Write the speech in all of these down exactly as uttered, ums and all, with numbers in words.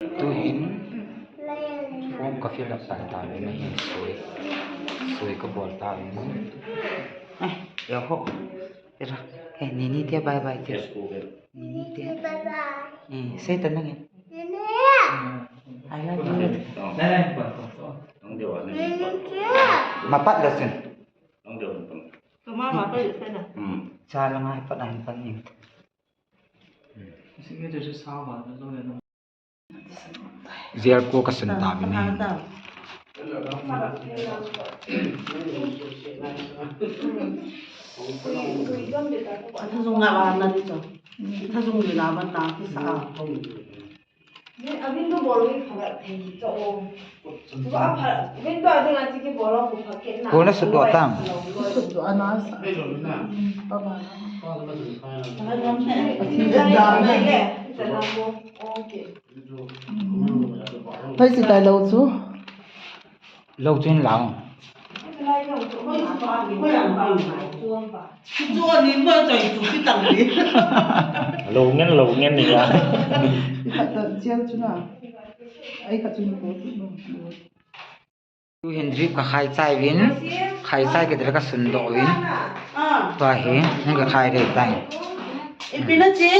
Tuhin form ka fill up pan tauvin, ahin sui, sui ka bol tauvin. Eh, ya ho. Tira. Eh, Nini te bye bye te. Nini te. Eh, sei ta nangin. Hmm. I love you. Mapat la sun. Cha la ngai pat an pan in. Zel ko ka sun tauvin ahi. Thazung nga ba na di cho. Thazung di na ba na ki sa. Ko na sut doh tam? Sut doh ana sa. Bye bye. Hoi si tai lou chu. Lou chu in lau. Lou ngen, lou ngen ni ya. Khat ta chiang chu na. Ai khat chu ni ko. Tuhin drip ka khai chai uvin, khai chai kit le ka sun doh uvin. Tua hi, hung ka khai dei tai. Ipi na chi?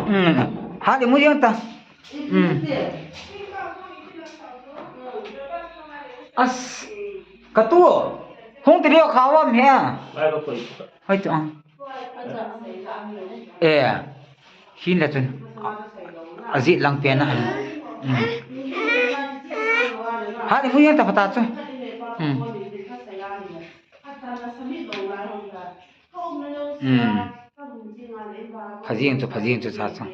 Hmm. Ha, di mu jeng ta. Hmm. As, ka tu. Hung ti rio kha wam he. Hoi tu ang. Eh. Hin la chun. A, ajih lang pen a. Hmm. Ha, ni mu jeng ta pha ta chu. Hmm. Hmm. Pha jeng chu, pha jeng chu cha chu.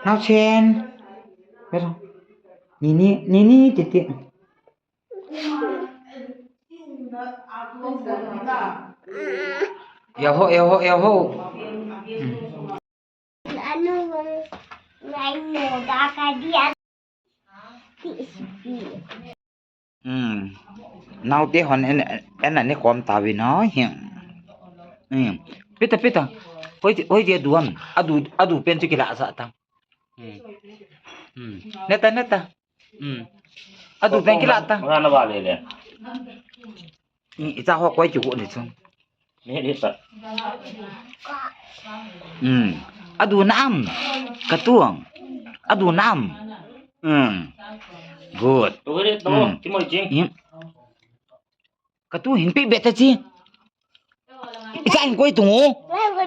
Naosen. Nini, Nini, titi. Ya ho, ya ho, ya ho. Hmm. Hmm. Naote hon en, en ani khom tauvin ahi. Hmm. Pita, pita. Hoi ti, hoi ti adu am. Adu, adu pen chu kila sa ta. Hmm. Hmm. Neta, neta. Hmm. Adu pen kila ta. Nga na ba le le. Hmm, icha ho koi chu ko ni chu. Ni ni sa. Hmm. Adu na am. Ka tuang. Adu na am. Hmm. Good. Tu ni tu. Hmm. Ki mo jing. Hmm. Ka tu hin pi beta chi. Icha in koi tung o.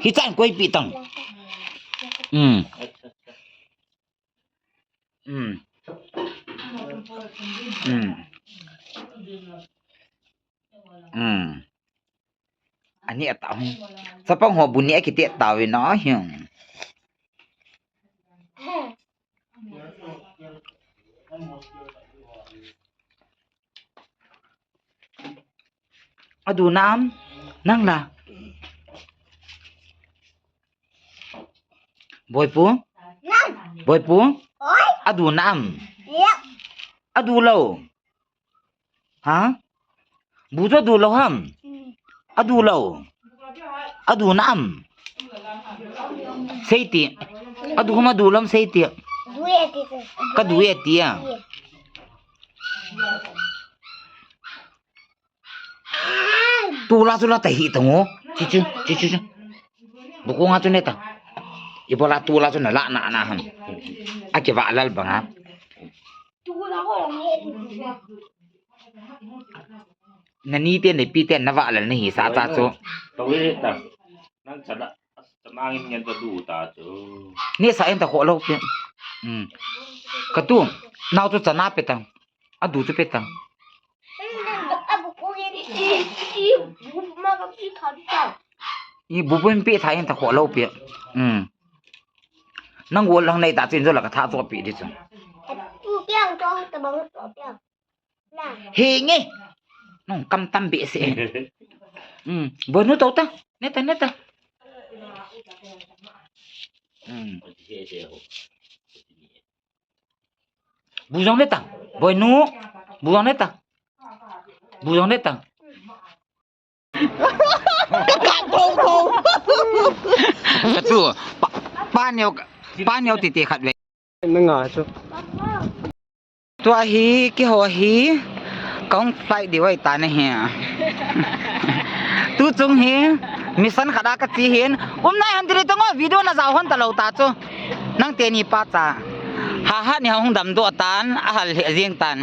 Icha in koi pi tang. Hmm. Hmm. Hmm. Hmm. Ani ata hung. Chapang ho bu ni akiti ta ve na hi. Adu na am, nang la. Boipu? Nang. Boipu? Oi. Adu na am? Yep. Adu lou. Ha? Bu chu adu lou ham? Hmm. Adu lou. Adu na am? Sei ti. Adu ham adu lou ham sei ti. Du e ti. Ka du e ti a. Ye. Tula chu la ta hi ta ngo. Chi chu, chi chu chu. Bu ko nga chu ne ta. Ibola tula chu na la na na ham. Aki va lal banga. Nani te ne pi te na va lal na hi sa ta chu. Tawita. Nang chana, chana ngin ngen ta du ta chu. Ni sa en ta kho lo pe. Hmm. Ka tu. Nau chu chana pe tang. Adu chu pe tang. I bu pun pi tha in ta kho lo pi. Hmm. Nang gol lang nei ta chin zo la ka tha zo pi di chu. Tu piang to ta bang to piang. Na. He nge. Nong kam tam be se. Hmm. Bo nu to ta. Ne ta, ne ta. Hmm. Bu jong ne ta. Boinu. Bu jong ne ta. Bu jong ne ta. Ka tu, pa, pa neo, pa neo titi khat ve. Nanga chu. Tua hi, keiho hi, kahung flight diu ahi tan ahi. Tu chung hi, mission khat a kache hin, um nai hon ti le tung o, video na jao hon talou ta chu. Nang teni pa cha. Ha ha ni hung damdoh tan, ahal lheh jeng tan.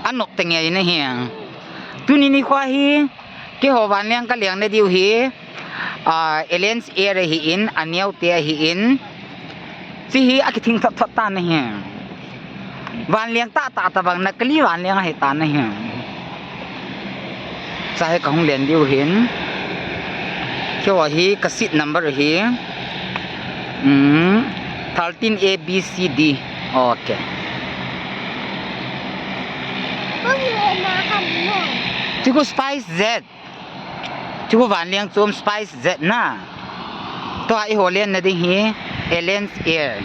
Anop tenge in ahi. Tuni nikho hi, keiho vanleng kaleng na diu hi, ah, Alliance Air ahin, aneo te ahin. Chi hi akithing thot thot tan ahi. Vanleng tah tah tabang nakli vanleng ahi tan ahi. Cha hi kahung len diu hin. Keiho hi ka seat number hi. Hmm. Thirteen A B C D. Okay. Kung le na kan mo. Chu khu Spice Jet. Chu khu vanleng chom Spice Jet na. Tua eiho len na ding hi Alliance Air.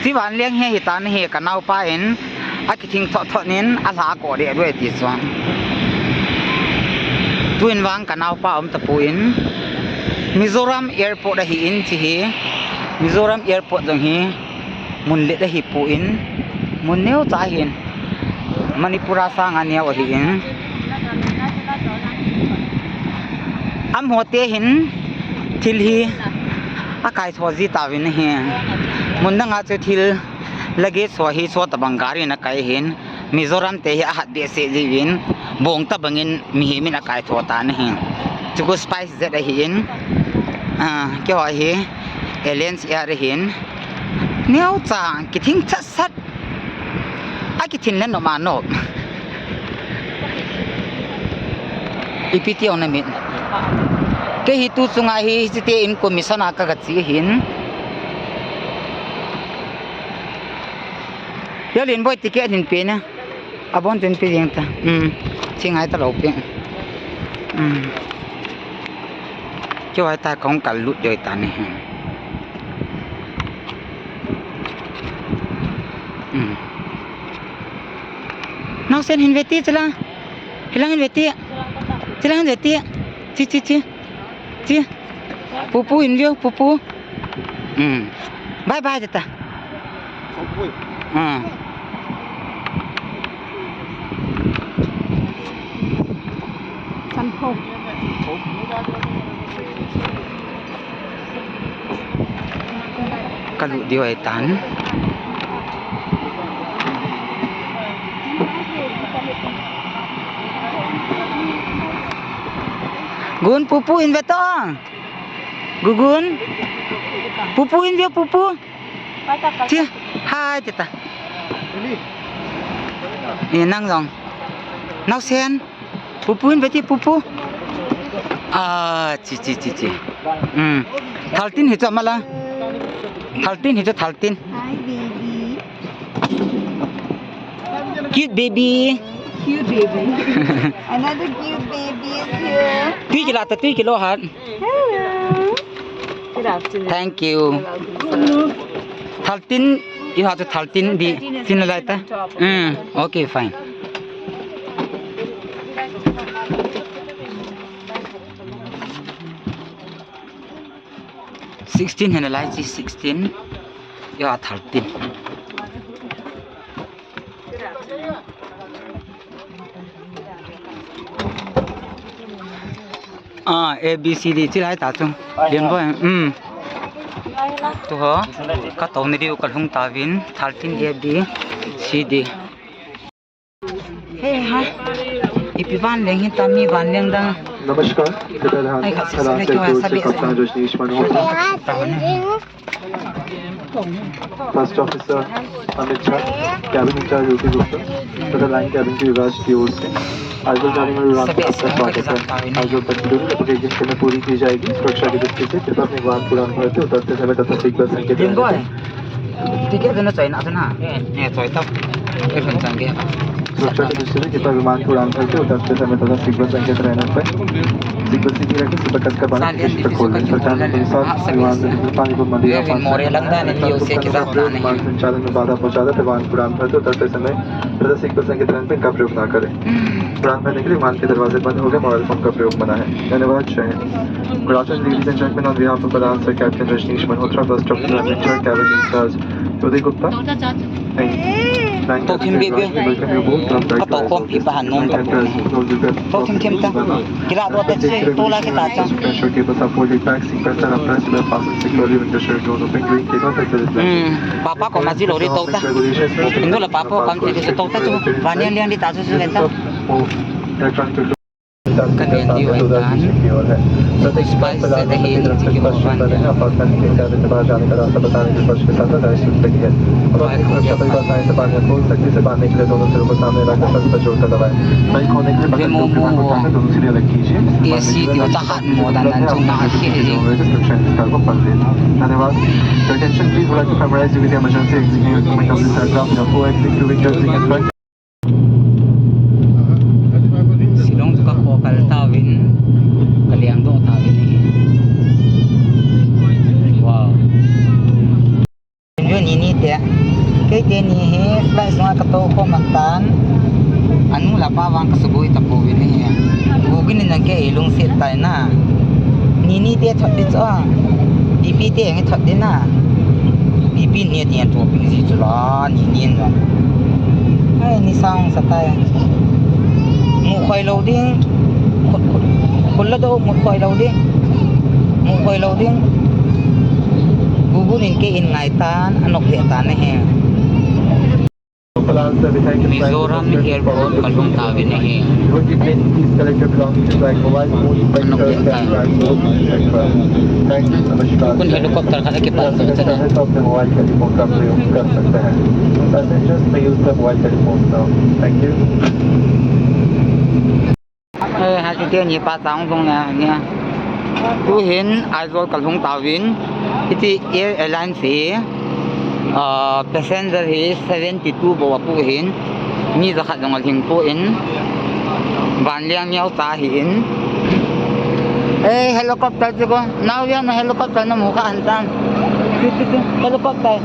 Chi vanleng hi hitan ahi, ka naopa in akithing thot thot in alha akoh deh deh ti chuan. Tuin vang ka naopa um tapon Mizoram Airport ahin chi hi. Mizoram Airport jong hi mun let ahi pon mun neo cha ahin. Manipur a sanga neo ahin. Amaho te hin thil hi akaitho ji tauvin ahi. Mun danga chu thil luggage ho hi chu tabang gari in akai ahin. Mizoram te hi ahat behseh jiuvin bong tabangin mihem in akaitho tan ahi. Chu khu Spice Jet ahin. Ah, keiho hi Alliance Air ahin. Neo cha kithing thot sat. Akithin le nom a nom. Ipi ti ong na mit. Kei hi tu chunga hi, hiche te in commission a ka, ka che hin. Yalin boi ticket hin pe na. Abon tun pe jeng ta. Um. Chi ngai talou pe. Um. Keiho ta kong kal lut joi ta ni. Hmm. Naosen hin ve ti, chilang. Chilang hin ve ti. Chilang hin ve ti. Chi, chi, chi. Chi. Pupu hin ve u, pupu. Hmm. Bye bye, tata. Hmm. Sanpho. Ka lut diu ahi tan. Gun, pupu in ve to. Gugun. Pupu in ve, pupu. Chi. Hai, tita. Eh, nang jong. Naosen. Pupu in ve ti, pupu. Ah, chi, chi, chi, chi. Hmm. Thirteen hi chu mala. Thirteen hi chu, thirteen. Hi, baby. Cute baby. Cute baby. Another cute baby is here. Tui kilo ta, tui kilo hat. Hello. Good afternoon. Thank you. You're welcome, sir. Thirteen, you have to thirteen be. Thirteen is tin lai ta. On top. Mm, okay, fine. Sixteen hi nalai chi, sixteen. Ya, thirteen. Ah, A B C D chi lai ta chu. Lian boy. Um. Tu ho. Ka to ni diu ka lhung ta vin. Thirteen A B C D. Hey, hi. Ipi vanleng hi ta mi vanleng dang. नमस्कार, कृपया ध्यान दें, खलास airport से कप्तान Rajneesh Malhotra, first officer Amit Jha, cabin incharge UP Gupta तथा line cabin के विभाग की ओर से आइजल जाने वाली उड़ान का आपका स्वागत है। आइजल तक की दूरी लगभग एक घंटे में पूरी की जाएगी। सुरक्षा की दृष्टि से कृपया अपनी विमान उड़ान भरते उतरते समय तथा सीट बेल्ट संकेत ध्यान रखें। Ticket tu na choi na chu na. Eh, choi ta. Eh, lhun chang ke. सुरक्षा की दृष्टि से कृपया विमान की उड़ान भरते उतरते समय तथा सीट बेल्ट संकेत रहने पर सीट बेल्ट सीधी रखें, सीट बेल्ट कसकर बांधें, सीट बेल्ट खोल लें। सरकार के अनुसार विमान पानी को मंदिर विमान संचालन में बाधा पहुंचाता है, विमान की उड़ान भरते उतरते समय तथा सीट बेल्ट संकेत रहने पर इनका प्रयोग ना करें। उड़ान भरने के लिए विमान के दरवाजे बंद हो गए, मोबाइल फोन का प्रयोग मना है। धन्यवाद, जय Hind. Good afternoon, ladies and gentlemen. On behalf of the dancer, Captain Rajneesh Malhotra, first officer, cabin in charge, Jyoti Gupta. Thank you. Thank you. Welcome you aboard. From Daiichi Airways. Pressure cables are folded back, seat belts are unfastened, fasten securely, window shade doors open, green cable, exit is blocked. Papa ko maji lori to ta. Indo la papa ko kam ti se to ta chu. Vanian lian di ta chu se ta. Electronic Ka nen diu ahitan. Spice se te hin, chiki mo ban de. Apartment के cabin से बाहर जाने का रास्ता बताने की कोशिश के साथ हदायत की गई है। अब अपनी सुरक्षा परिभाषाएं से बाहर निकल सकते हैं, इसे बांधने के लिए दोनों सिरों को सामने रखकर सख्त जोर का दबाएं। Bag खोलने के लिए बटन के ऊपर हाथ उठाकर दोनों सिरे अलग कीजिए। AC diu ta hat mo dan nan chung na khi ji. Suction को पकड़ लें। धन्यवाद। Your attention, please would like to familiarize you with the emergency exiting equipment of this aircraft. There are four exiting tubing, exiting and Shillong chu ka kho kal tauvin, ka liang doh tauvin ahi. Wow. Ju ni ni te. Kei te ni hi flight sunga ka tou khom man tan. Anu le apa vang ka sugui tapouvin ahi. Gugin in kei lungset tai na. Ni ni te thot di chu. Pipi te nge thot di na. Pipi ni ti an tu pi ji chu la ni ni na. Ai, ni sang sa tai. Mu khoi lo ding. Khut, khut, khut la do mu khoi lo ding. Mu khoi lo ding. Gugu nin ke in ngai tan, anok le tan he. Mizoram Airport kalhung tauvin ahi. Anok le tan. Kun helicopter khat akipal to chana. Passengers may use the mobile telephones now. Thank you. Eh, ha, chu te ni pa chang jong na ni. Tu hin Aizawl kalhung tauvin. Hiti Air Alliance hi, ah, passenger hi seventy two bou apu hin. Mi jakhat jong alhing poi. Vanliang miao ta hi in. Eh, helicopter chu ko. Nau ya na helicopter na mu kha han tan. Chu, chu, chu. Helicopter.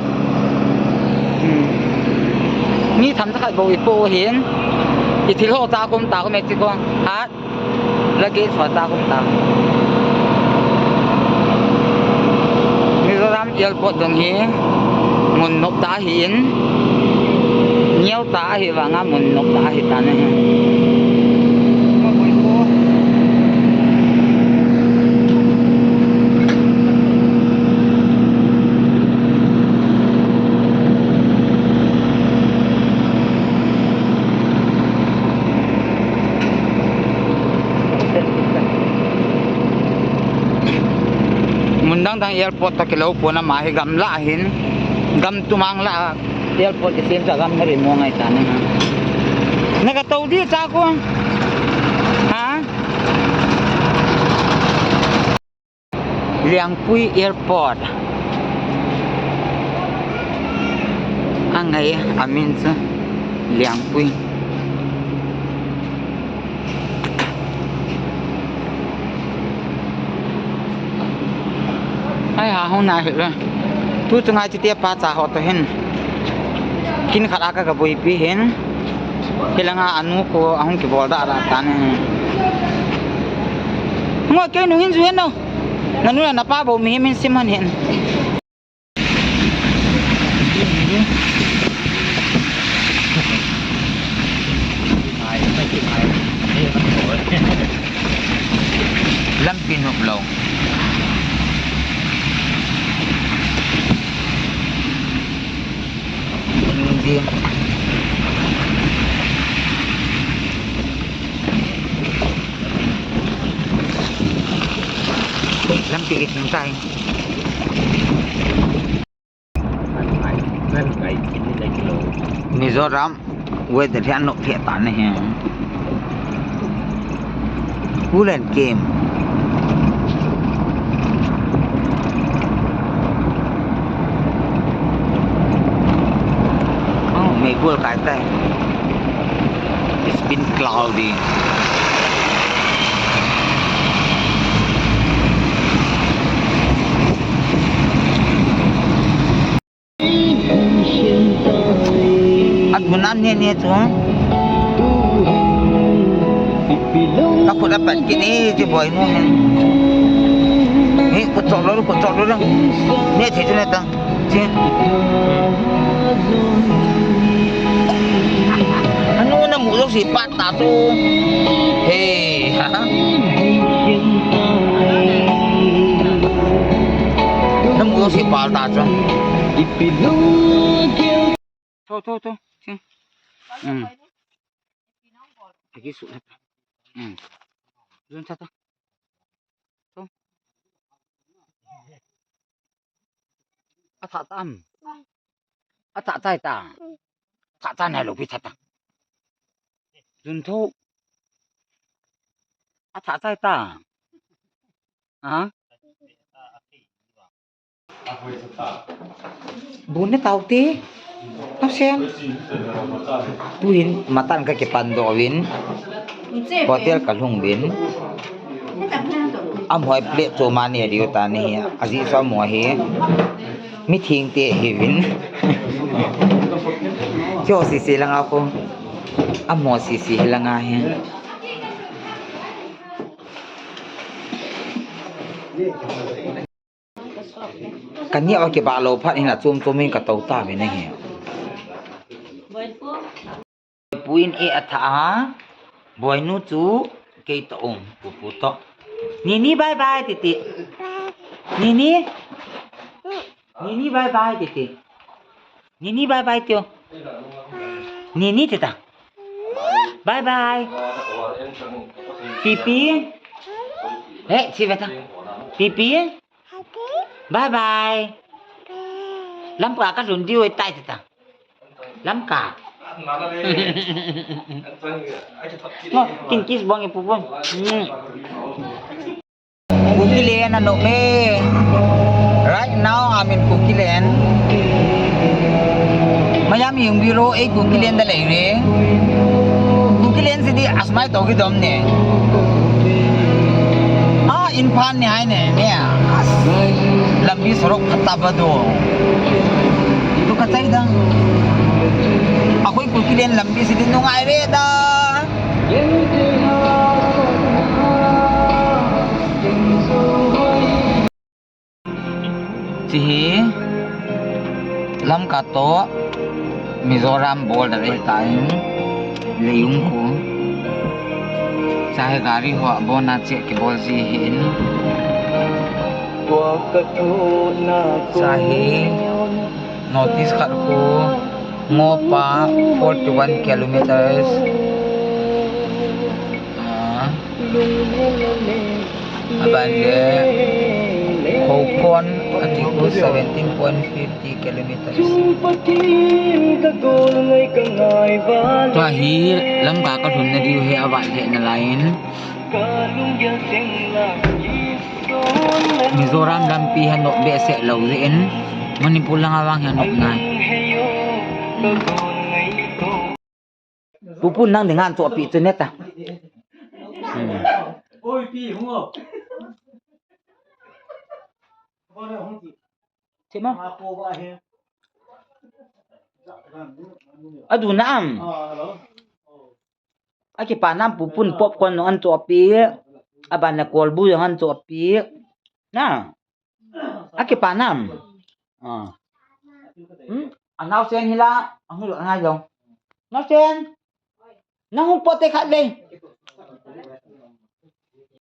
Hmm. Mi tham jakhat bou ipo hin. I thil ho ta kum ta kum e chu ko. Ha. Luggage ho ta kum ta. Mizoram Airport jong hi mun nop ta hi in, niau ta ahi vanga mun nop ta ahi ta na hi. Mun dang dang airport toh kilou pon, ama hi gamla ahin, gam tumang lah a airport kisem chu gam na ri mo ngai ta na. Na ka tou di cha ko. Ha? Liangpui Airport. Angai amin chu Liangpui. Ai ha hung na hi le. Tu chunga chu te pa cha ho to hin. Kin khat a ka ka buipi hin. Hilanga anu ko ahung kibol da ra ta ne. Ngo ke nu hin ju hin no. Nanu na pa bo mi min sim han hin. Lampi nop lou. Hindi. Lampi kit nung tayo. Mizoram weather hi anop hi ta ne hi. Cool and game. Oh, meikol kai tai. It's been cloudy. At mo na niya niya to. Takot na pat kini si boy mo hen. Ni kutsok lo, kutsok lo lang. Niya si na ta. Chin. Anu na mu si pat ta to. Hey, ha? Na mu si pat ta to. Tho, tho, tho. Chin. Hmm. Agi su na. Hmm. Zun sa ta. Tho. A tha tam. A tha tai ta. Tha tai na lo pi tha ta. Zun tho. A tha tai ta. Ha? Bun ne tau te. Tau sen. Tuin matan ka kipan do vin. Hotel ka lhung vin. Amoi plate cho ma ne riu ta ni hi. Aji so mo hi. Mi thing te hi vin. Cho si si langa ko. Amo si si langa hi. Ka nia wa kibah lou phat hin a chom chom in ka tou ta ve na hi. Boipu in e a tha a, Boinu chu kei to um, Pupu to. Nini bye bye titi. Nini. Nini bye bye titi. Nini bye bye tio. Nini tita. Bye bye. Pipi. He, chi beta. Pipi. Bye bye. Lamka ka lhun diu tai tita. Lamka. Ngo, kin kiss bong e Pupu. Hmm. Kukiland a nom e. Right now, I'm in Kukiland. Mayam yung biro e Kukiland da lei re. Kukiland city asmai to ki dom ne. Ah, Imphal ni hai ne, ne. Lambi sorok phatta ba do. Tu ka chai da. Akoi Kukiland lambi city nungai re da. Chihi Lamka to Mizoram border ahitai, Leiyung khu. Chahi gari ho bona che kibol ji hin. Chahi notice khat khu. Ngopa forty-one kilometers. Ah. Aban le Khokon ati khu seventeen point fifty kilometers. Tua hi Lamka ka lhun na diu hi avat le na lain. Mizoram lampi hi anop behseh lou jeh in, Manipur lang a vang hi anop ngai. Pupu nang dinga an chohpi chu neta. Hmm. Chema. Adu na am. Akipa nam Pupun popcorn jong an chohpi. Aban le kolbu jong an chohpi. Na. Akipa nam. Ah. Hmm? Anao sen hila, ang hilo angai jong. Nao sen. Nang hung pote khat le.